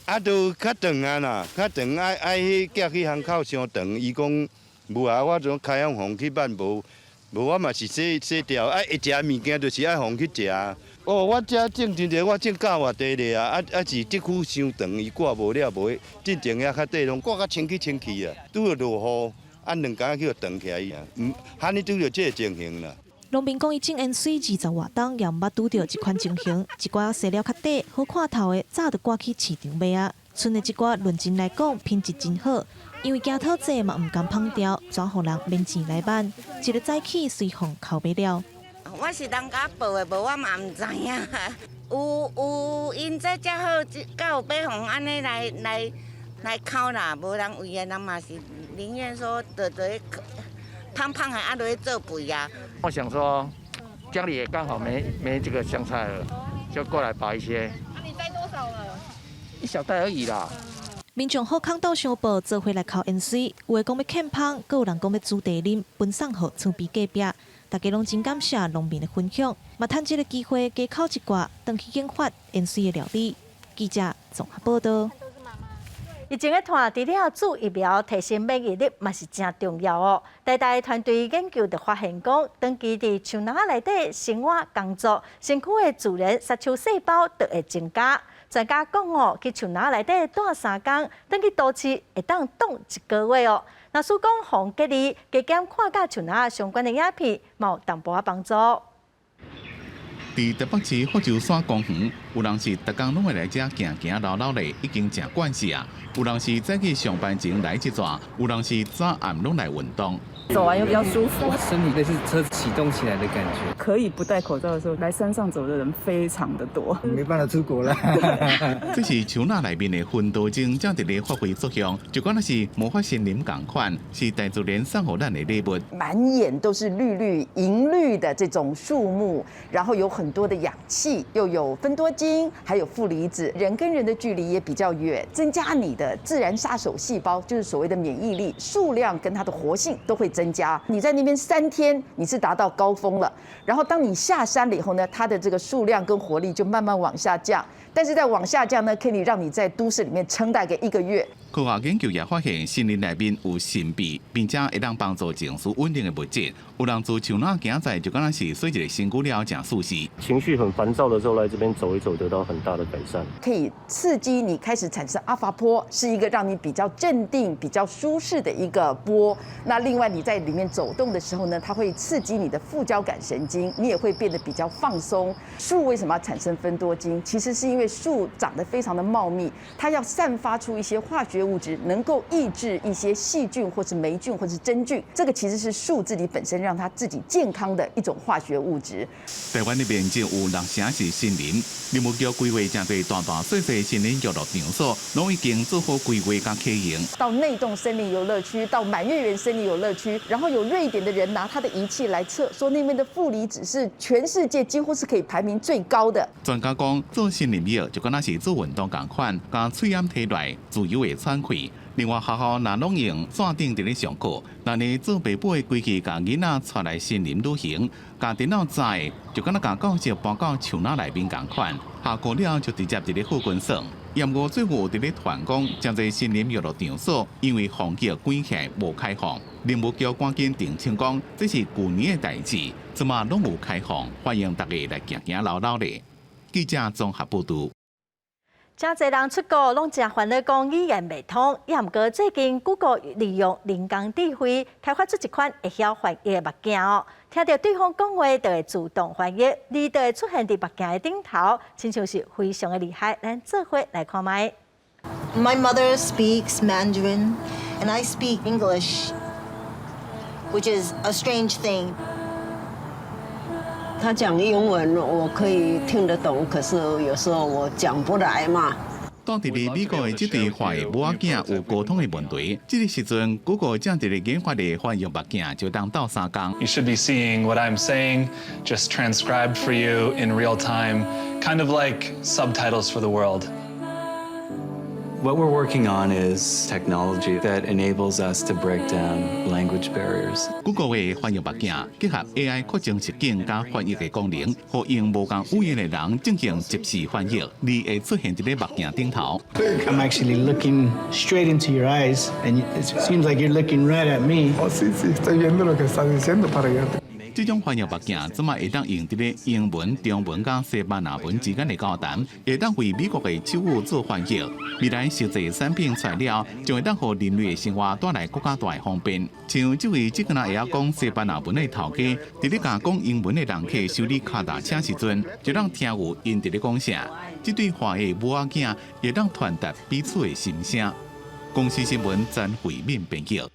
啊，都較長啊啦，較長愛愛去寄去巷口傷長，伊講無啊，我種開放予去挽無，無我嘛是洗洗掉，啊，會食物件就是愛予去食。哦，我遮種真濟，我種九外塊咧啊，啊啊是這久傷長，伊割無了無，進前遐較短攏割甲清氣清氣啊，拄著落雨，啊兩工去予長起來啊，毋，罕呢拄著這个情形啦。農民講，伊種淹水二十外冬，也毋捌拄著這款情形。一寡生了較短、好看頭的，早就掛去市場賣啊。賰的這寡論盡來講，品質真好，因為驚討濟嘛，毋甘芳掉，轉予人免錢來挽。一个早起隨風剾欲了。我是人共報的，無我嘛毋知影。有有𪜶這才好，才有欲予按呢來來來剾啦，無人為的人嘛是寧願說就就芳芳的啊，落去做肥啊。我想說，家裡也剛好沒沒這個香菜了，就過來拔一些。啊，你摘多少了？一小袋而已啦。民眾好康鬥相報，做伙來剾淹水，有的講欲獻芳，閣有人講欲煮茶啉，分送予厝邊隔壁。大家攏真感謝農民的分享，嘛趁這个機會加剾一寡，轉去研發淹水的料理。記者綜合報道。疫情的拖，除了注疫苗提升免疫力嘛是誠重要哦。台大團隊研究就發現講，長期佇樹林內底生活工作，身軀的自然殺手細胞就會增加。專家講哦，去樹林內底蹛三工，轉去都市會當擋一個月哦。若是講防隔離，加減看佮樹林相關的影片，嘛有淡薄仔幫助。佇台北市福州山公園，有人是逐工攏會來遮行行嘍嘍咧，已經誠慣勢啊。有人是早起上班前來一逝，有人是早暗攏來運動。走完又比較舒服，身體類似車啟動起來的感覺。可以不戴口罩的時候，來山上走的人非常的多。沒辦法出國啦。這是樹林內面的芬多精正佇咧發揮作用，就敢若是魔法森林仝款，是大自然送予咱的禮物。滿眼都是綠綠銀綠的這種樹木，然後有很多的氧氣，又有芬多精，還有負離子，人跟人的距離也比較遠，增加你的自然殺手細胞，就是所謂的免疫力數量跟它的活性都會增加。你在那邊3天，你是達到高峰了，然後當你下山了以後呢，它的這個數量跟活力就慢慢往下降。但是在往下降呢，可以讓你在都市裡面撐大概一個月。科學研究也發現，森林內面有神秘，並且會當幫助情緒穩定的物質。有人自樹林行在，就敢若是洗一个身軀了，誠舒適。情緒很煩躁的時候，來這邊走一走，得到很大的改善。可以刺激你開始產生阿法波，是一個讓你比較鎮定、比較舒適的一個波。那另外你在裡面走動的時候呢，它會刺激你的副交感神經，你也會變得比較放鬆。樹為什麼要產生芬多精？其實是因為樹長得非常的茂密，它要散發出一些化學物質，能夠抑制一些細菌或是霉菌或是真菌。這個其實是樹自己本身讓它自己健康的一種化學物質。台灣的面積有六成是森林，林務局規劃誠濟大大細細森林遊樂場所，攏已經做好規劃佮啟用。到內洞森林遊樂區，到滿月圓森林遊樂區，然後有瑞典的人拿他的儀器來測，說那邊的負離子是全世界幾乎是可以排名最高的。專家講，做森林浴就敢若是做運動仝款，共喙罨提來自由會喘氣。另外，學校若攏用紙頂佇咧上課，若呢做爸母的規氣共囡仔帶來森林旅行，共電腦載，就敢若共教室搬到樹林內面仝款。下課了就直接佇咧好睏耍。毋過最後有佇咧傳講，誠濟森林遊樂場所因為防疫關係無開放，林務局趕緊澄清講，這是舊年的代誌，這馬攏有開放，歡迎大家來行行嘍嘍咧。記者綜合報導。誠濟人出國攏誠煩惱，講語言袂通。也毋過最近，Google 利用人工智慧開發出一款會曉翻譯的目鏡哦。聽著對方講話，就會自動翻譯，字就會出現佇目鏡的頂頭，親像是非常的厲害。咱做伙來看覓。 My mother speaks Mandarin, and I speak English, which is a strange thing. 他講英文我可以聽得懂，可是有時候我講不來嘛。蹛佇咧美國的這對華裔母仔囝有溝通的問題，這个時陣，Google 正佇咧研發的翻譯目鏡就當鬥相共。 You should be seeing what I'm saying just transcribed for you in real time, kind of like subtitles for the world. What we're working on is technology that enables us to break down language barriers. Google 的翻譯目鏡結合 AI 擴增實境佮翻譯的功能，予用無仝語言的人進行即時翻譯，你會出現佇咧目鏡頂頭。 I'm actually looking straight into your eyes, and it seems like you're looking right at me. Oh, sí, sí, estoy viendo lo que está diciendo para ayudarte. 這種翻譯目鏡，這馬會當用佇咧英文、中文佮西班牙文之間的交談，會當為美國的手語做翻譯。未來實際產品出來了，就會當予人類的生活帶來閣較大的方便。像這位只敢若會曉講西班牙文的頭家，佇咧共講英文的人客修理跤踏車時陣，就當聽有𪜶佇咧講啥。這對華裔母仔囝會當傳達彼此的心聲。公視新聞曾慧敏編輯。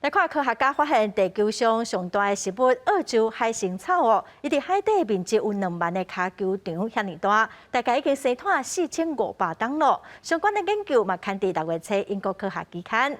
來看科學家發現地球上上大的植物澳洲海神草哦，伊佇海底面積有2萬个跤球場遐爾大，大概已經生湠4500冬咯。相關的研究嘛，刊佇6月初英國科學期刊。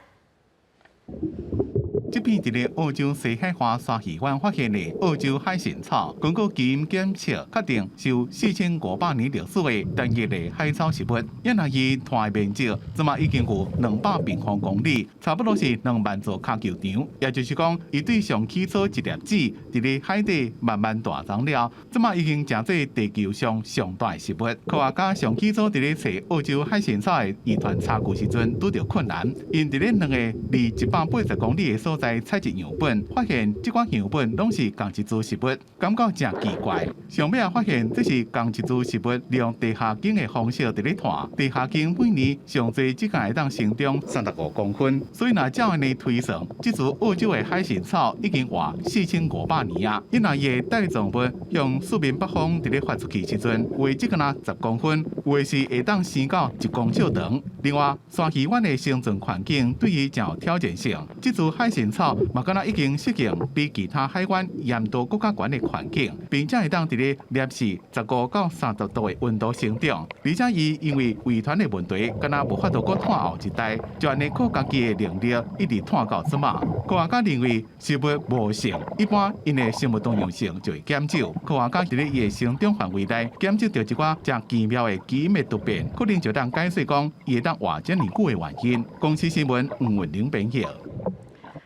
這片佇咧澳洲西海岸鯊魚灣發現的澳洲海神草，根據基因檢測確定是有4500年歷史的單一的海草植物。因為伊湠的面積，這馬已經有200平方公里，差不多是2萬座跤球場。也就是講，伊對上起初一粒子佇咧海底慢慢大長了，這馬已經成做地球上上大的植物。科學家上起初佇咧揣澳洲海神草的遺傳差距時陣，拄著困難，𪜶佇咧兩个離180公里的所在採集樣本，發現這款樣本攏是仝一株植物，感覺誠奇怪。上尾仔發現這是仝一株植物利用地下莖的方式佇咧湠。地下莖每年上濟只會當成長35公分，所以若照按呢推算，這株澳洲的海神草已經活4500年啊！因為伊的帶狀物向四面八方佇咧發出去時陣，有的只敢若10公分，有的是會當生到1公尺長。另外，鯊魚灣的生存環境對伊誠有挑戰性，這株海神草嘛敢若已經適應比其他海灣鹽度閣較懸的環境，並且會當佇咧攝氏15到30度的溫度生長。而且伊因為遺傳的問題，敢若無法度閣湠後一代，就按呢靠家己的能力一直湠到這馬。科學家認為植物無性，一般𪜶的生物多樣性就會減少。科學家佇咧伊的生長範圍內檢測著一寡誠奇妙的基因的突變，可能就當解釋講伊會當活這爾久的原因。公視新聞黃文玲編譯。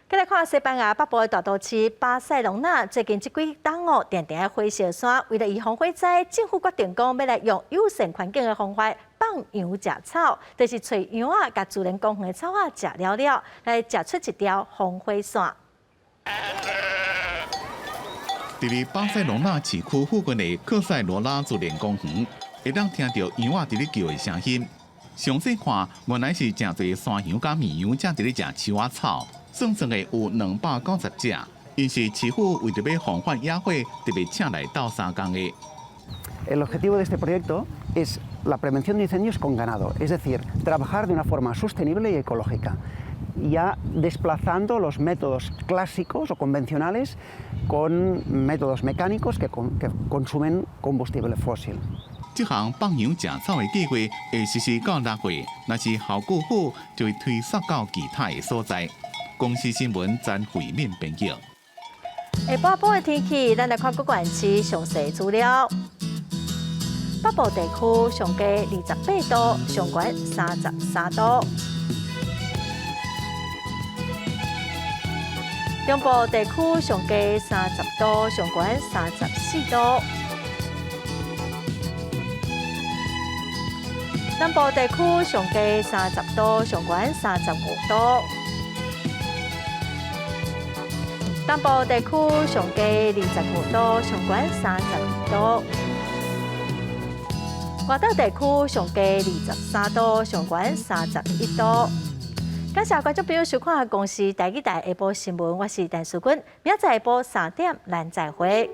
繼來看西班牙北部的大都市巴塞隆納，最近這幾冬哦，定定火燒山，為了預防火災，政府決定講欲來用友善環境的方法放羊食草，就是揣羊仔共自然公園的草仔食了了，來食出一條防火線。佇咧巴塞隆納市區附近的克塞羅拉自然公園，會當聽著羊仔佇咧叫的聲音。詳細看，原來是誠濟山羊佮綿羊正佇咧食樹仔草。算算的有290隻，𪜶是市府為著欲防範野火，特別請來鬥相共的。 El objetivo de este proyecto es la prevención de incendios con ganado, es decir, trabajar de una forma sostenible y ecológica, ya desplazando los métodos clásicos o convencionales con métodos mecánicos que consumen combustible fósil. 這項放羊食草的計劃會實施到6月，若是效果好，就會推捒到其他的所在。公視新聞曾慧敏編輯。下晡晡的天氣，咱來看各縣市詳細資料。北部地區上低28度，上懸33度。中部地區上低30度，上懸34度。南部地區上低30度，上懸35度。東部地區上低25度，上懸32度。外島地區上低23度，上懸31度。感謝觀眾朋友收看公視台語台下晡新聞，我是陳淑君，明仔載下晡3點咱再會。